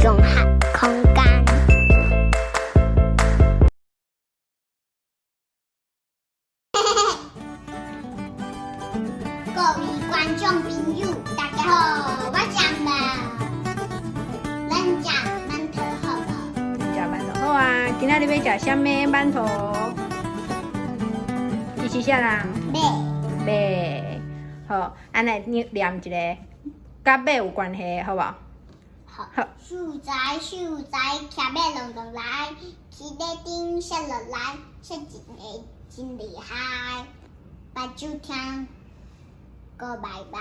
融合空間。各位觀眾朋友，大家好，我講啦，咱食饅頭好無？食饅頭好啊！今仔日欲食啥物饅頭？你是啥人？馬。馬。好，按呢你念一个，佮馬有關係，好無？好。秀才秀才，騎馬隆隆來，騎咧頂摔落來，摔一个真厲害。目睭疼，閣䆀䆀，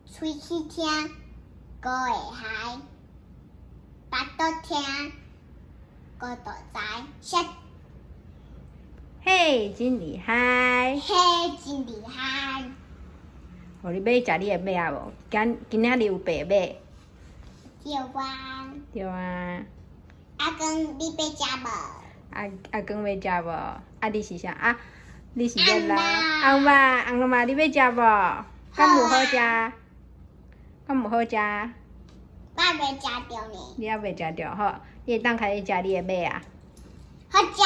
喙齒疼，閣會害，腹肚疼，閣肚知，摔。嘿，真厲害！嘿，真厲害！予你欲食你的馬仔無？今今仔日有白馬。對啊。對啊。阿公，你欲食無？阿阿公欲食無？啊，你是啥？啊，你是啥人？翁肉，翁肉，你欲食無？敢有好食？敢有好食？我猶未食著呢。你猶未食著吼？你會當開始食你的馬仔。好食。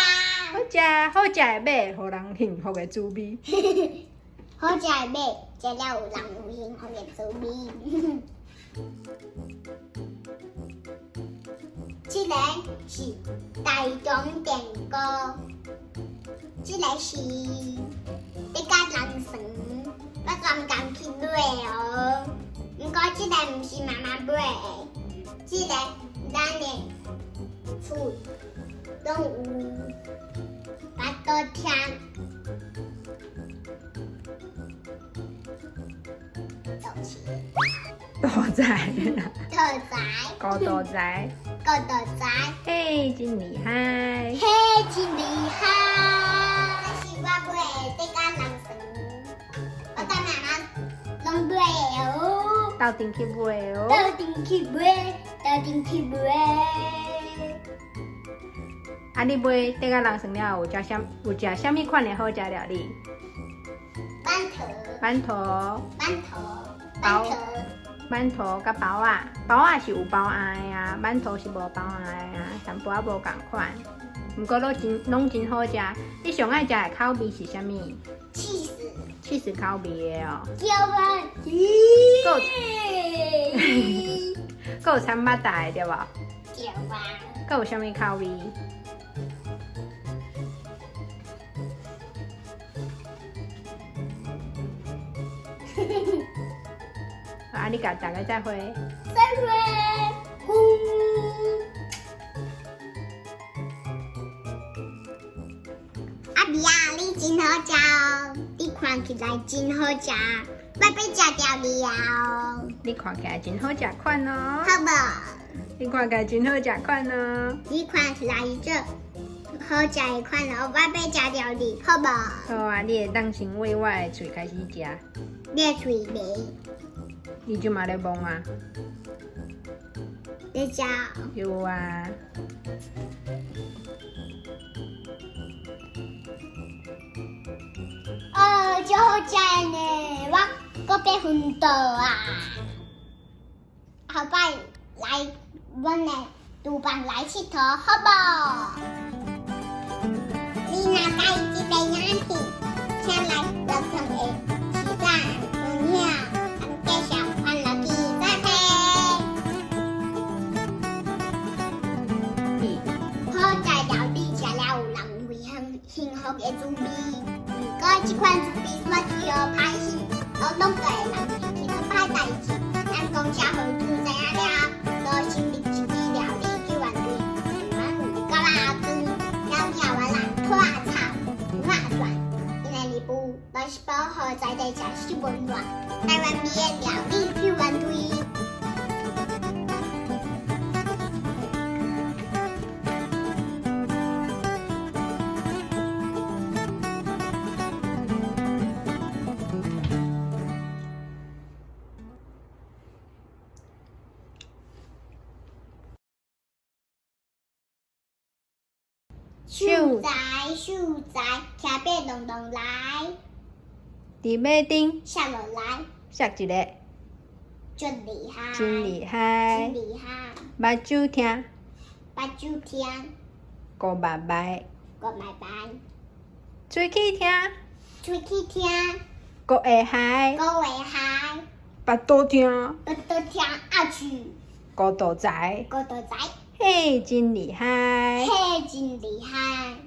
好食，好食的馬，予人幸福的滋味。好食的馬，食了有人有幸福的滋味。這个是大同電鍋，這个是竹仔人床，我專工去買哦。毋過這个毋是媽媽買的，這个咱的厝攏有。腹肚疼，肚知，肚知，高肚知，高肚知。嘿，真厲害！嘿，真厲害！這是我買的竹仔人床，我佮媽媽攏買的哦。鬥陣去買哦。鬥陣去買，鬥陣去買。啊！你買竹仔人床了後，有食啥？有食啥物款的好食料理？饅頭。饅頭。饅頭。饅頭。饅頭佮包仔，包仔是有包仔的啊，饅頭是無包仔的啊，淡薄仔無仝款。毋過攏真攏真好食。你上愛食的口味是啥物？起司。起司口味的哦。對啊。閣有摻肉蛋的對無？對啊。閣有啥物口味？啊！你共大家再會。再會。阿美啊，你真好食哦！你看起來真好食，我欲食著你啊哦！你看起來真好食款哦。好無？你看起來真好食款哦。你看起來足好食的款哦，我欲食著你，好無？好啊，你會當先對我的喙開始食。你的喙袂？你這馬咧摸啊？咧食。有啊。哦，足好食的呢，我閣欲昏倒啊！後擺來阮的廚房來𨑨迌，好無？你若喜歡這个影片，請來樂康的起讚、分享、介紹，歡樂記再會。好食料理食了有人會幸幸福的滋味，毋過這款滋味煞去予歹勢，我攏會人去做歹代誌。咱講社會主知影了後，就成立一支料理救援隊，台灣有狗仔阿公、貓仔我人拖草、画船，𪜶的任務就是保護在地食食文化，台灣味的料理救援隊。秀才秀才，騎馬隆隆來。佇馬頂。摔落來。摔一个。真厲害。真厲害。真厲害。目睭疼，目睭疼，閣目䆀。閣目䆀。喙齒疼，喙齒疼，閣會害。閣會害。腹肚疼，腹肚疼，阿去。糊塗知。糊塗知。嘿，真厲害。嘿，真厲害。